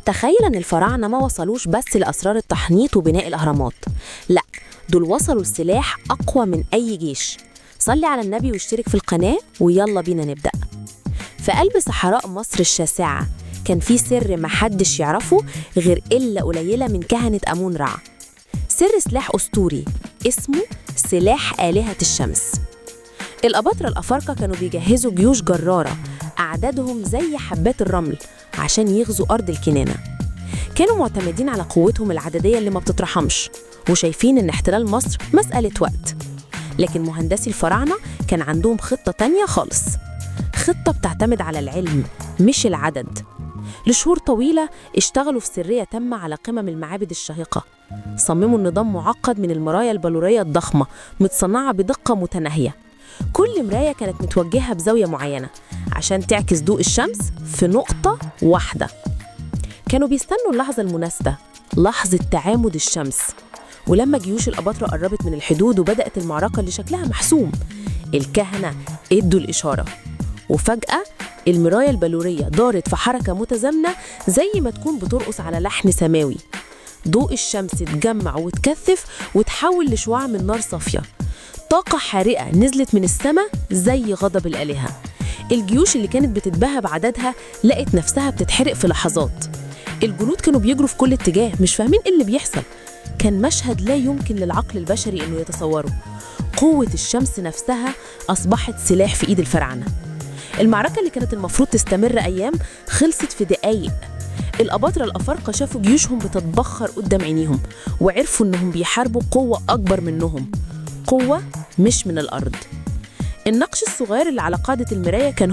تخيل ان الفراعنة ما وصلوش بس لأسرار التحنيط وبناء الأهرامات، لا دول وصلوا لسلاح أقوى من أي جيش. صلي على النبي واشترك في القناة ويلا بينا نبدأ. في قلب صحراء مصر الشاسعة كان في سر محدش يعرفه غير إلا قليلة من كهنة أمون رع. سر سلاح أسطوري اسمه سلاح آلهة الشمس. الأباطرة الأفارقة كانوا بيجهزوا جيوش جرارة أعدادهم زي حبات الرمل عشان يغزوا أرض الكنانة. كانوا معتمدين على قوتهم العددية اللي ما بتترحمش، وشايفين إن احتلال مصر مسألة وقت. لكن مهندسي الفراعنة كان عندهم خطة تانية خالص، خطة بتعتمد على العلم مش العدد. لشهور طويلة اشتغلوا في سرية تامة على قمم المعابد الشاهقة. صمموا نظام معقد من المرايا البلورية الضخمة متصنعة بدقة متناهية. كل مراية كانت متوجهة بزاوية معينة عشان تعكس ضوء الشمس في نقطة واحدة. كانوا بيستنوا اللحظة المناسبة، لحظة تعامد الشمس. ولما جيوش الأباطرة قربت من الحدود وبدأت المعركة اللي شكلها محسوم، الكهنة ادوا الإشارة، وفجأة المراية البلورية دارت في حركة متزامنة زي ما تكون بترقص على لحن سماوي. ضوء الشمس اتجمع وتكثف وتحول لشعاع من نار صافية. طاقة حارقة نزلت من السماء زي غضب الآلهة. الجيوش اللي كانت بتتباهى بعددها لقت نفسها بتتحرق في لحظات. الجنود كانوا بيجروا في كل اتجاه مش فاهمين ايه اللي بيحصل. كان مشهد لا يمكن للعقل البشري انه يتصوره. قوة الشمس نفسها أصبحت سلاح في إيد الفراعنة. المعركة اللي كانت المفروض تستمر أيام خلصت في دقايق. الأباطرة الأفارقة شافوا جيوشهم بتتبخر قدام عينيهم، وعرفوا إنهم بيحاربوا قوة أكبر منهم، قوة مش من الأرض. النقش الصغير اللي على قاعدة المراية كان